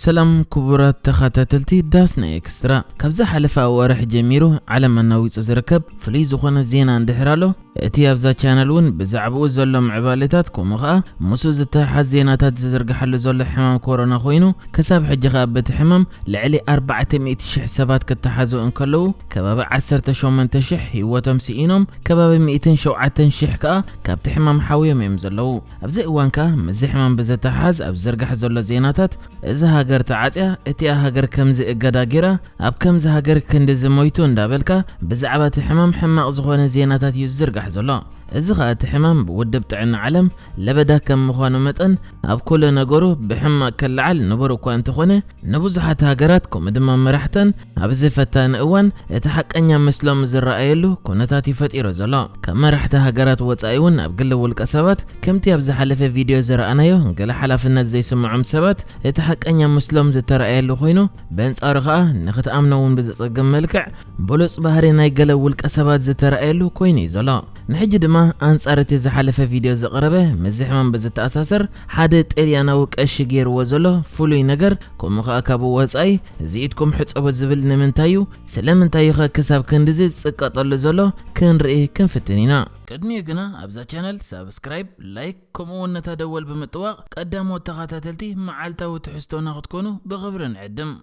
ሰላም ክቡራት ተኸታተልቲ ዳስና ኤክስትራ። ካብ ዝሓለፈ ኣዋርሕ ጀሚሩ ዓለም ኣናዊጹ ዝርከብ ፍሉይ ዝኾነ ዜና እንድሕር ኣሎ፣ እቲ ኣብዛ ቻነል እውን ብዛዕባኡ ዘሎ ምዕባለታት፣ ከምኡ ኸኣ ምስኡ ዝተሓሓዝ ዜናታት ዝዝርግሓሉ ዘሎ ሕማም ኮሮና ኮይኑ፣ ክሳብ ሕጂ ኸኣ በቲ ሕማም ልዕሊ ኣርባዕተ ሚእቲ ሽሕ ሰባት ክተሓዙ እንከለዉ፣ ከባቢ ዓሰርተ ሸሞንተ ሽሕ ህይወቶም ስኢኖም፣ ከባቢ ሚእትን ሸውዓተን ሽሕ ከኣ ካብቲ ሕማም ሓውዮም እዮም ዘለዉ። ኣብዚ እዋን ከኣ ምስዚ ሕማም ብዝተሓሓዝ ኣብ ዝዝርጋሕ ዘሎ ዜናታት፣ እዛ ሃገር ተዓጽያ፣ እቲኣ ሃገር ከምዚ እገዳ ጌራ፣ ኣብ ከምዚ ሃገር ክንዲ ዝሞይቱ እንዳበልካ ብዛዕባ እቲ ሕማም ሕማቕ ዝኾነ ዜናታት እዩ ዝዝርጋሕ ዘሎ። እዚ ኸኣ እቲ ሕማም ብውድብ ጥዕና ዓለም ለበዳ ከም ምዃኑ መጠን ኣብ ኩሉ ነገሩ ብሕማቕ ክለዓል ንቡር እኳ እንተኾነ፣ ንብዙሓት ሃገራት ከምኡ ድማ መራሕተን ኣብዚ ፈታኒ እዋን እቲ ሓቀኛ ምስሎም ዝረኣየሉ ኩነታት እዩ ፈጢሩ ዘሎ። ካብ መራሕቲ ሃገራት ወጻኢ እውን ኣብ ግሊ ውልቀ ሰባት ከምቲ ኣብ ዝሓለፈ ቪድዮ ዝረኣናዮ ገለ ሓላፍነት ዘይስምዖም ሰባት እቲ ሓቀኛ ምስሎም ዝተረኣየሉ ኮይኑ፣ በንጻሩ ኸኣ ንኽትኣምኖ እውን ብዘጸግም መልክዕ ብሉጽ ባህሪ ናይ ገለ ውልቀ ሰባት ዝተረኣየሉ ኮይኑ እዩ ዘሎ። ንሕጂ ድማ ኣንጻር እቲ ዝሓለፈ ቪድዮ ዝቐረበ ምስዚ ሕማም ብዝተኣሳሰር ሓደ ጤልያናዊ ቀሺ ገይርዎ ዘሎ ፍሉይ ነገር፣ ከምኡ ኸኣ ካብኡ ወጻኢ እዚ ኢድኩም ሕጸቦ ዝብል ንምንታይ እዩ? ስለምንታይ እዩ ኸ ክሳብ ክንድዚ ዝጽቀጠሉ ዘሎ? ክንርኢ ክንፍትን ኢና። ቅድሚኡ ግና ኣብዛ ቻነል ሳብስክራይብ፣ ላይክ ከምኡ እውን ነታ ደወል ብምጥዋቕ ቀዳሞት ተኸታተልቲ መዓልታዊ ትሕዝቶና ክትኮኑ ብኽብሪ ንዕድም።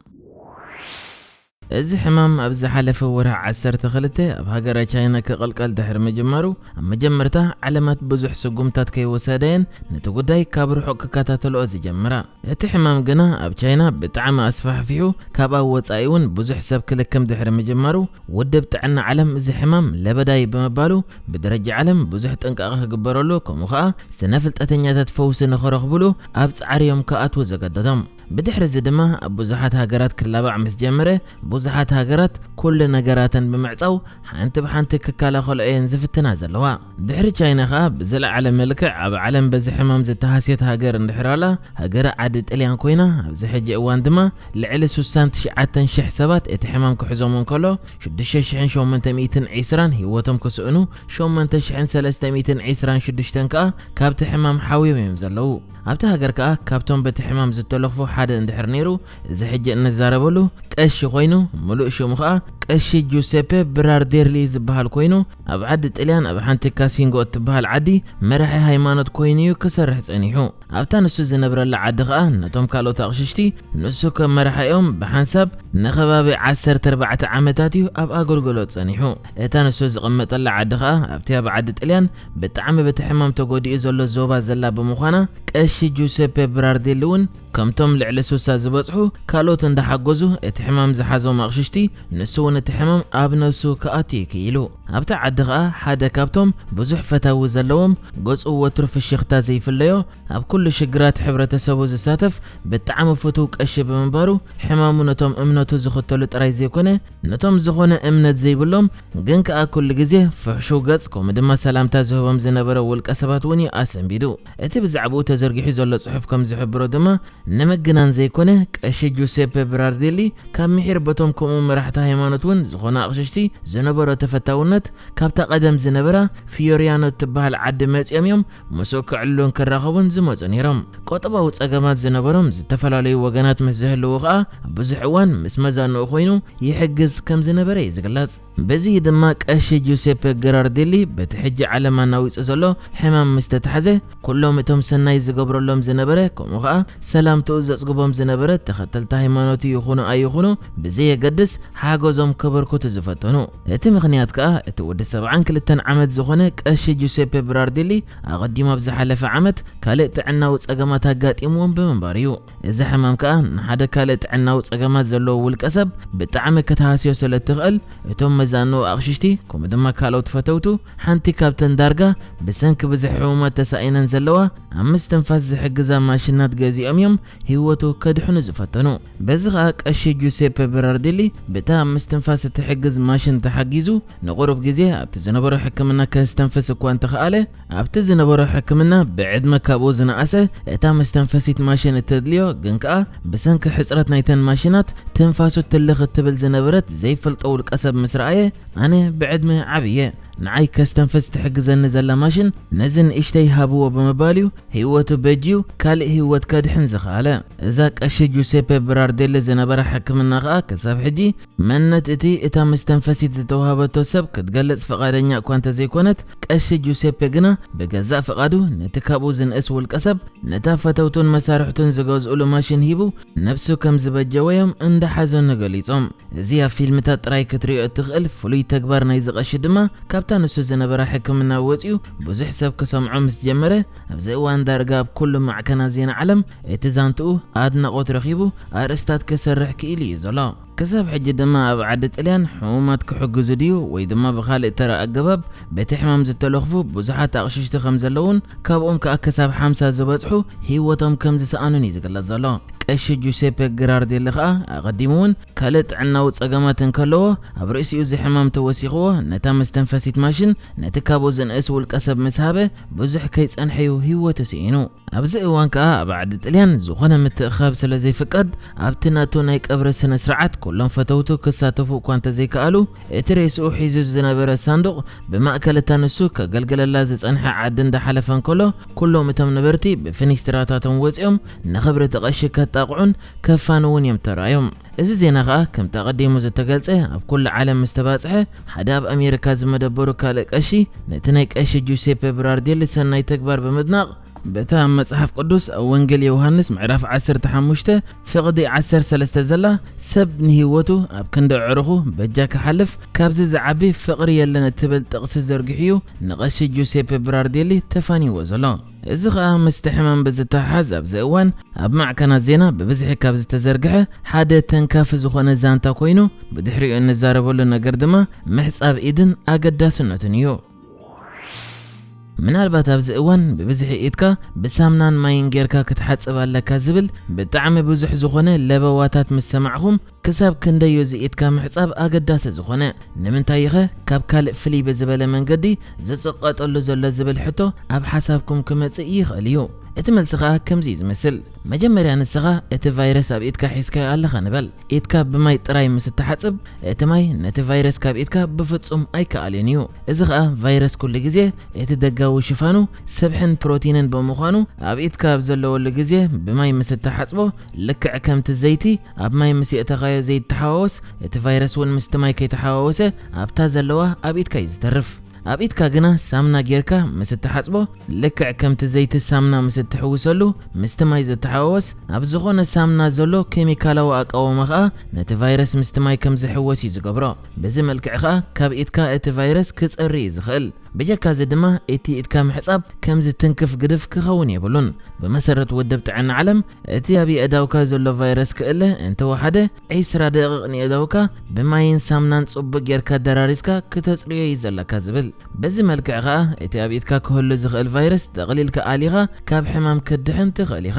እዚ ሕማም ኣብ ዝሓለፈ ወርሒ ዓሰርተ ክልተ ኣብ ሃገረ ቻይና ክቕልቀል ድሕሪ ምጅማሩ፣ ኣብ መጀመርታ ዓለማት ብዙሕ ስጉምታት ከይወሰደየን ነቲ ጉዳይ ካብ ርሑቕ ክከታተልኦ ዝጀመራ። እቲ ሕማም ግና ኣብ ቻይና ብጣዕሚ ኣስፋሕፊሑ፣ ካብኣ ወጻኢ እውን ብዙሕ ሰብ ክልክም ድሕሪ ምጅማሩ፣ ውድብ ጥዕና ዓለም እዚ ሕማም ለበዳይ ብምባሉ፣ ብደረጃ ዓለም ብዙሕ ጥንቃቐ ክግበረሉ፣ ከምኡ ኸኣ ስነ ፍልጠተኛታት ፈውሲ ንኽረኽብሉ ኣብ ጻዕሪ እዮም ክኣትዉ ዘገደዶም። ብድሕሪ እዚ ድማ ኣብ ብዙሓት ሃገራት ክላባዕ ምስ ጀመረ፣ ብዙሓት ሃገራት ኩሉ ነገራተን ብምዕጻው ሓንቲ ብሓንቲ ክከላኸሎ እየን ዝፍትና ዘለዋ። ድሕሪ ቻይና ኸኣ ብዝለዓለ መልክዕ ኣብ ዓለም በዚ ሕማም ዝተሃስየት ሃገር እንድሕር ኣላ፣ ሃገረ ዓዲ ጥልያን ኮይና፣ ኣብዚ ሕጂ እዋን ድማ ልዕሊ ስሳን ትሽዓተን ሽሕ ሰባት እቲ ሕማም ክሕዞም እንከሎ፣ ሽዱሽተ ሽሕን ሸሞንተ ሚእትን ዕስራን ህይወቶም ክስእኑ፣ ሸሞንተ ሽሕን ሰለስተ ሚእትን ዕስራን ሽዱሽተን ከኣ ካብቲ ሕማም ሓውዮም እዮም ዘለዉ። ኣብቲ ሃገር ከኣ ካብቶም በቲ ሕማም ዝተለኽፉ ሓደ እንድሕር ነይሩ፣ እዚ ሕጂ እንዛረበሉ ቀሺ ኮይኑ፣ ምሉእ ሽሙ ከኣ ቀሺ ጁሴፔ ብራርዴርሊ ዝበሃል ኮይኑ፣ ኣብ ዓዲ ጥልያን ኣብ ሓንቲ ካሲንጎ እትበሃል ዓዲ መራሒ ሃይማኖት ኮይኑ እዩ ክሰርሕ ጸኒሑ። ኣብታ ንሱ ዝነብረላ ዓዲ ከኣ ነቶም ካልኦት ኣቕሽሽቲ ንሱ ከም መራሒኦም ብሓንሳብ ንኸባቢ ዓሰርተ ኣርባዕተ ዓመታት እዩ ኣብ ኣገልግሎት ጸኒሑ። እታ ንሱ ዝቕመጠላ ዓዲ ከኣ ኣብቲ ኣብ ዓዲ ጥልያን ብጣዕሚ በቲ ሕማም ተጎዲኡ ዘሎ ዞባ ዘላ ብምዃና፣ ቀሺ ጁሴፔ ብራርዴሊ እውን ከምቶም ልዕሊ ሱሳ ዝበጽሑ ካልኦት እንዳሓገዙ እቲ ሕማም ዝሓዞም ኣቕሽሽቲ፣ ንሱ እውን እቲ ሕማም ኣብ ነብሱ ክኣቱ እዩ ክኢሉ። ኣብታ ዓዲ ኸኣ ሓደ ካብቶም ብዙሕ ፈታዊ ዘለዎም፣ ገጹ ወትሩ ፍሽኽታ ዘይፍለዮ፣ ኣብ ኩሉ ሽግራት ሕብረተሰቡ ዝሳተፍ ብጣዕሚ ፍቱው ቀሺ ብምንባሩ፣ ሕማሙ ነቶም እምነቱ ዝኽተሉ ጥራይ ዘይኮነ፣ ነቶም ዝኾነ እምነት ዘይብሎም ግን ከኣ ኩሉ ግዜ ፍሕሹው ገጽ፣ ከምኡ ድማ ሰላምታ ዝህቦም ዝነበረ ውልቀ ሰባት እውን እዩ ኣሰንቢዱ። እቲ ብዛዕባኡ ተዘርጊሑ ዘሎ ጽሑፍ ከም ዝሕብሮ ድማ፣ ንምግናን ዘይኮነ፣ ቀሺ ጁሴፔ ብራርዴሊ ካብ ምሒር በቶም ከምኡ መራሕቲ ሃይማኖት እውን ዝኾነ ኣቕሽሽቲ ዝነበሮ ተፈታውነት፣ ካብታ ቀደም ዝነበራ ፊዮሪያኖ እትበሃል ዓዲ መጺኦም እዮም ምስኡ ክዕልሉን ክራኸቡን ዝመጹ ነይሮም። ቆጠባዊ ጸገማት ዝነበሮም ዝተፈላለዩ ወገናት ምስ ዝህልዉ ኸኣ፣ ኣብ ብዙሕ እዋን ምስ መዛንኡ ኮይኑ ይሕግዝ ከም ዝነበረ እዩ ዝግለጽ። በዚ ድማ ቀሺ ጁሴፔ ገራርዴሊ በቲ ሕጂ ዓለም ኣናዊጹ ዘሎ ሕማም ምስ ተታሕዘ፣ ኩሎም እቶም ሰናይ ዝገብረሎም ዝነበረ፣ ከምኡ ኸኣ ሰላምትኡ ዘጽግቦም ዝነበረ ተኸተልቲ ሃይማኖቱ ይኹኑ ኣይኹኑ ብዘየገድስ፣ ሓገዞም ከበርክቱ ዝፈተኑ። እቲ ምኽንያት ከኣ፣ እቲ ወዲ ሰብዓን ክልተን ዓመት ዝኾነ ቀሺ ጁሴፔ ብራርዴሊ ኣቐዲሙ ኣብ ዝሓለፈ ዓመት ካልእ ጥዕናዊ ጸገማት ኣጋጢምዎም ብምንባሩ እዩ። እዚ ሕማም ከኣ ንሓደ ካልእ ጥዕናዊ ጸገማት ዘለዎ ውልቀ ሰብ ብጣዕሚ ክትሃስዮ ስለ እትኽእል፣ እቶም መዛንኡ ኣቕሽሽቲ፣ ከምኡ ድማ ካልኦት ፈተውቱ፣ ሓንቲ ካብተን ዳርጋ ብሰንኪ ብዝሒ ሕሙማት ተሳኢነን ዘለዋ ኣብ ምስትንፋስ ዝሕግዛ ማሽናት ገዚኦም እዮም ህይወቱ ከድሕኑ ዝፈተኑ። በዚ ኸኣ ቀሺ ጁሴፔ በራርዴሊ ብታ ኣብ ምስትንፋስ እትሕግዝ ማሽን ተሓጊዙ ንቑሩብ ግዜ ኣብቲ ዝነበሮ ሕክምና ከስተንፍስ እኳ እንተኸኣለ፣ ኣብቲ ዝነበሮ ሕክምና ብዕድመ ካብኡ ዝነኣሰ፣ እታ መስተንፈሲት ማሽን እተድልዮ ግን ከኣ ብሰንኪ ሕጽረት ናይተን ማሽናት ትንፋሱ ትልኽ እትብል ዝነበረት ዘይፈልጦ ውልቀ ሰብ ምስ ረኣየ፣ ኣነ ብዕድመ ዓብየ፣ ንዓይ ከስተንፍስ ትሕግዘኒ ዘላ ማሽን ነዚ ንእሽተይ ሃብዎ ብምባል እዩ ህይወቱ በጅዩ ካልእ ህይወት ከድሕን ዝኸኣለ። እዛ ቀሺ ጁሴፔ ብራርዴሊ ዝነበራ ሕክምና ከኣ ክሳብ ሕጂ መንነት እቲ እታ መስተንፈሲት ዝተዋህበቶ ሰብ ክትገልጽ ፍቓደኛ እኳ እንተዘይኮነት፣ ቀሺ ጁሴፔ ግና ብገዛእ ፍቓዱ ነቲ ካብኡ ዝንእስ ውልቀ ሰብ ነታ ፈተውቱን መሳርሕቱን ዝገዝኡሉ ማሽን ሂቡ ነብሱ ከም ዝበጀወ እዮም እንዳ ሓዘኑ ገሊጾም። እዚ ኣብ ፊልምታት ጥራይ ክትሪኦ እትኽእል ፍሉይ ተግባር ናይዚ ቀሺ ድማ ካብታ ንሱ ዝነበራ ሕክምና ወጺኡ ብዙሕ ሰብ ክሰምዖ ምስ ጀመረ፣ ኣብዚ እዋን ዳርጋ ኣብ ኩሉ ማዕከናት ዜና ዓለም እቲ ዛንትኡ ኣድናቖት ረኺቡ ኣርእስታት ክሰርሕ ክኢሉ እዩ ዘሎ። ክሳብ ሕጂ ድማ ኣብ ዓዲ ጥልያን ሕሙማት ክሕግዙ ድዩ ወይ ድማ ብኻልእ ተራ ኣገባብ በቲ ሕማም ዝተለኽፉ ብዙሓት ኣቕሽሽቲ ከም ዘለውን ካብኦም ከኣ ክሳብ ሓምሳ ዝበጽሑ ህይወቶም ከም ዝሰኣኑን እዩ ዝግለጽ ዘሎ። ቀሺ ጁሴፔ ግራርዴሊ ከኣ ኣቐዲሙ እውን ካልእ ጥዕናዊ ጸገማት እንከለዎ ኣብ ርእሲኡ እዚ ሕማም ተወሲኽዎ ነታ መስተንፈሲት ማሽን ነቲ ካብኡ ዝንእስ ውልቀ ሰብ ምስ ሃበ ብዙሕ ከይጸንሐ እዩ ህይወቱ ስኢኑ። ኣብዚ እዋን ከኣ ኣብ ዓዲ ጥልያን ዝኾነ ምትእኻብ ስለ ዘይፍቀድ ኣብቲ ናቱ ናይ ቀብሪ ስነ ስርዓት ኩሎም ፈተውቱ ክሳተፉ እኳ እንተዘይከኣሉ እቲ ሬስኡ ሒዙ ዝነበረ ሳንዱቕ ብማእከል እታ ንሱ ከገልግለላ ዝጸንሐ ዓዲ እንዳሓለፈ እንከሎ ኩሎም እቶም ነበርቲ ብፍኒስትራታቶም ወጺኦም ንኽብሪ እቲ ቀሺ ከጣቕዑን ከፋንውን እዮም ተራእዮም። እዚ ዜና ከኣ ከምቲ ኣቐዲሙ ዝተገልጸ ኣብ ኩሉ ዓለም ምስ ተባጽሐ ሓደ ኣብ ኣሜሪካ ዝመደበሩ ካልእ ቀሺ ነቲ ናይ ቀሺ ጁሴፔ ብራርዴሊ ሰናይ ተግባር ብምድናቕ በታ ኣብ መጽሓፍ ቅዱስ ኣብ ወንጌል ዮሃንስ ምዕራፍ ዓሰርተ ሓሙሽተ ፍቕዲ ዓሰርተ ሰለስተ ዘላ ሰብ ንህይወቱ ኣብ ክንዲ ኣዕሩኹ በጃ ክሓልፍ ካብዚ ዝዓቢ ፍቕሪ የለን እትብል ጥቕሲ ዘርጊሑ እዩ ንቐሺ ጁሴፔ ብራርዴሊ ተፋንይዎ ዘሎ። እዚ ኸኣ ምስቲ ሕማም ብዝተሓሓዝ ኣብዚ እዋን ኣብ ማዕከናት ዜና ብብዝሒ ካብ ዝተዘርግሐ ሓደ ተንካፊ ዝኾነ ዛንታ ኮይኑ ብድሕሪኡ እንዛረበሉ ነገር ድማ ምሕጻብ ኢድን ኣገዳስነቱን እዩ። ምናልባት ኣብዚ እዋን ብብዝሒ ኢድካ ብሳምናን ማይን ጌርካ ክትሓጽብ ኣለካ ዝብል ብጣዕሚ ብዙሕ ዝኾነ ለበዋታት ምስ ሰማዕኹም ክሳብ ክንደይ እዩ እዚ ኢድካ ምሕጻብ ኣገዳሲ ዝኾነ? ንምንታይ ኢኸ ካብ ካልእ ፍልይ ብዝበለ መንገዲ ዝጽቐጠሉ ዘሎ ዝብል ሕቶ ኣብ ሓሳብኩም ክመጽእ ይኽእል እዩ። እቲ መልሲ ኸኣ ከምዚ እዩ ዝመስል። መጀመርያ ንስኻ እቲ ቫይረስ ኣብ ኢድካ ሒዝካዮ ኣለኻ ንበል። ኢድካ ብማይ ጥራይ ምስ እትሓጽብ እቲ ማይ ነቲ ቫይረስ ካብ ኢድካ ብፍጹም ኣይከኣልን እዩ። እዚ ኸኣ ቫይረስ ኩሉ ግዜ እቲ ደጋዊ ሽፋኑ ስብሕን ፕሮቲንን ብምዃኑ ኣብ ኢድካ ኣብ ዘለወሉ ግዜ ብማይ ምስ እትሓጽቦ ልክዕ ከምቲ ዘይቲ ኣብ ማይ ምስ የእተኻዮ ዘይተሓዋወስ እቲ ቫይረስ እውን ምስቲ ማይ ከይተሓዋወሰ ኣብታ ዘለዋ ኣብ ኢድካ እዩ ዝተርፍ። ኣብ ኢድካ ግና ሳምና ጌርካ ምስ እትሓጽቦ ልክዕ ከምቲ ዘይቲ ሳምና ምስ እትሕውሰሉ ምስቲ ማይ ዝተሓዋወስ ኣብ ዝኾነ ሳምና ዘሎ ኬሚካላዊ ኣቃውማ ኸኣ ነቲ ቫይረስ ምስቲ ማይ ከም ዝሕወስ እዩ ዝገብሮ። በዚ መልክዕ ኸኣ ካብ ኢድካ እቲ ቫይረስ ክጸሪ እዩ ዝኽእል። ብጀካዚ ድማ እቲ ኢድካ ምሕጻብ ከምዚ ትንክፍ ግድፍ ክኸውን የብሉን። ብመሰረት ውድብ ጥዕና ዓለም እቲ ኣብ የእዳውካ ዘሎ ቫይረስ ክእለ እንተወሓደ ዒስራ ደቂቕ ንየእዳውካ ብማይን ሳምናን ጽቡቕ ጌርካ ደራሪስካ ክተጽርዮ እዩ ዘለካ ዝብል። በዚ መልክዕ ኸኣ እቲ ኣብ ኢድካ ክህሉ ዝኽእል ቫይረስ ጠቕሊልካ ኣሊኻ ካብ ሕማም ክትድሕን ትኽእል ኢኻ።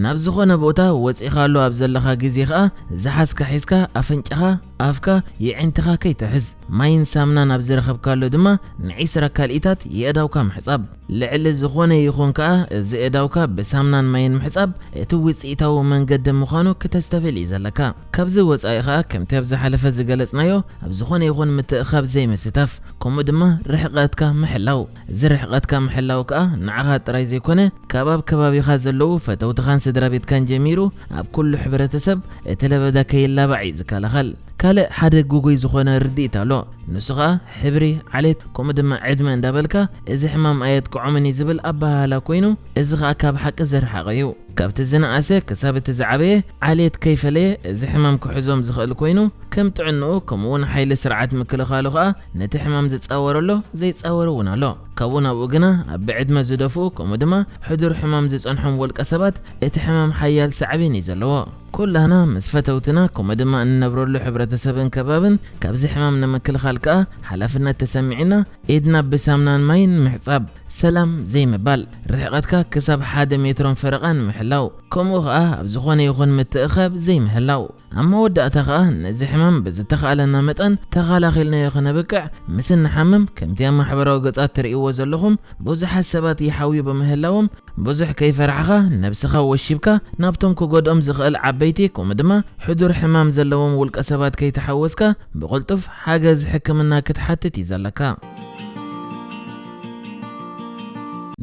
ናብ ዝኾነ ቦታ ወጺኻሉ ኣብ ዘለኻ ግዜ ኸኣ ዝሓዝካ ሒዝካ ኣፍንጫኻ፣ ኣፍካ፣ የዒንትኻ ከይትሕዝ። ማይን ሳምናን ኣብ ዝረኸብካሉ ድማ ንዒስራ ካልኢታት የእዳውካ ምሕጻብ። ልዕሊ ዝኾነ ይኹን ከኣ እዚ የእዳውካ ብሳምናን ማይን ምሕጻብ እቲ ውጽኢታዊ መንገዲ ምዃኑ ክተስተብህል እዩ ዘለካ። ካብዚ ወጻኢ ኸኣ ከምቲ ኣብ ዝሓለፈ ዝገለጽናዮ ኣብ ዝኾነ ይኹን ምትእኻብ ዘይምስታፍ፣ ከምኡ ድማ ርሕቐትካ ምሕላው። እዚ ርሕቐትካ ምሕላው ከኣ ንዓኻ ጥራይ ዘይኮነ ካብ ኣብ ከባቢኻ ዘለዉ ፈተውትኻን ስድራ ቤትካን ጀሚሩ ኣብ ኩሉ ሕብረተሰብ እቲ ለበዳ ከይላባዕ እዩ ዝከላኸል። ካልእ ሓደ ግጉይ ዝኾነ ርድኢት ኣሎ። ንሱ ኸኣ ሕብሪ፣ ዓሌት ከምኡ ድማ ዕድመ እንዳበልካ እዚ ሕማም ኣየጥቅዖምን እዩ ዝብል ኣበሃህላ ኮይኑ እዚ ኸኣ ካብ ሓቂ ዝረሓቐ እዩ። ካብቲ ዝነኣሰ ክሳብ እቲ ዝዓበየ ዓሌት ከይፈለየ እዚ ሕማም ክሕዞም ዝኽእል ኮይኑ ከም ጥዕንኡ ከምኡ እውን ሓይሊ ስርዓት ምክልኻሉ ኸኣ ነቲ ሕማም ዝጻወር ኣሎ ዘይጻወር እውን ኣሎ። ካብኡ ናብኡ ግና ኣብ ብዕድመ ዝደፍኡ ከምኡ ድማ ሕዱር ሕማም ዝጸንሖም ውልቀ ሰባት እቲ ሕማም ሓያል ሳዕቤን እዩ ዘለዎ። ኩላህና ምስ ፈተውትና ከምኡ ድማ እንነብረሉ ሕብረተሰብን ከባብን ካብዚ ሕማም ንምክልኻል ከኣ ሓላፍነት ተሰሚዕና ኢድና ብሳምናን ማይን ምሕጻብ፣ ሰላም ዘይምባል፣ ርሕቐትካ ክሳብ ሓደ ሜትሮን ፈረቓን ምሕላው፣ ከምኡ ኸኣ ኣብ ዝኾነ ይኹን ምትእኻብ ዘይምህላው። ኣብ መወዳእታ ኸኣ ነዚ ሕማም ብዝተኻእለና መጠን ተኻላኺልናዮ ኸነብቅዕ ምስ እንሓምም ከምቲ ኣብ ማሕበራዊ ገጻት ትርእይዎ ዘለኹም ብዙሓት ሰባት ይሓውዩ ብምህላዎም ብዙሕ ከይፈራሕኻ ነብስኻ ወሺብካ ናብቶም ክጎድኦም ዝኽእል ዓበይቲ ከምኡ ድማ ሕዱር ሕማም ዘለዎም ውልቀ ሰባት ከይተሓወስካ ብቕልጡፍ ሓገዝ ሕክምና ክትሓትት እዩ ዘለካ።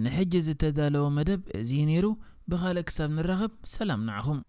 ንሕጂ ዝተዳለወ መደብ እዚ ነይሩ። ብኻልእ ክሳብ ንራኸብ ሰላም ንዓኹም።